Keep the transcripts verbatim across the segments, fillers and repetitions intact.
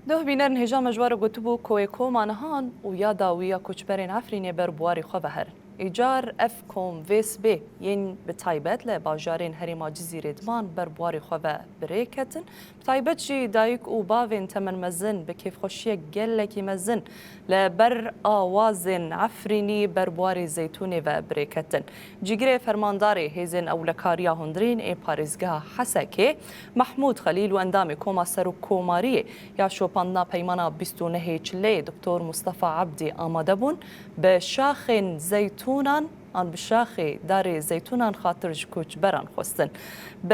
Doh bînerin, hêja me ji we re gotibû, koyê koma nihan û ya dawî ya koçberên Efrînê ber bi warê xwe ve herin. Îcar ev kom vê sibê yên bi taybet li bajarên herêma Cizîrê diman ber bi warê xwe ve bi rê ketin. Bi taybet jî dayik û bavên temenmezin bi kêfxweşiyek gelekî mezin li ber awazên Efrînî ber bi warê Zeytûnê ve bi rê ketin. Cîgirê fermandarê Hêzên Ewlekariya Hundirîn ê Parêzgeha Hesekê, Mehmûd Xelîl û endamê Koma Serokkomariyê ya şopandina Peymana bîst û nehê Çileyê Doktor Mustafa Ebdî amade bûn, bi şaxên zeytûnan an bi şaxê darê zeytûnan xatir ji koçberan xwestin. Bi,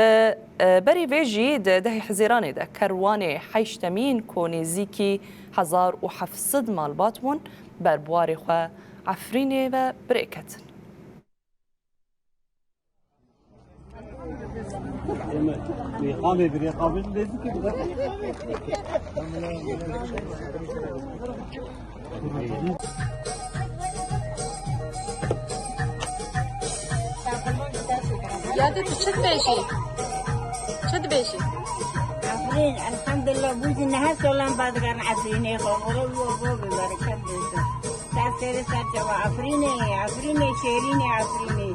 e, berî vê jî di dehê Hizêranê de kerwanê heştemîn ku nêzîkî hezar û heft sed malbat bûn, ber bi warê xwe Efrînê ve bi rê ketin. Ya de tu çi dibêjî? Çi dibêjî? Efrîn, elhamdulillah, bû jî nehe solan badigerin Efrînê xwe. Xwe bo bo bi bereket bêjin. Ser sêrê ser çava Efrînê, Efrînê, şêrînê Efrînê.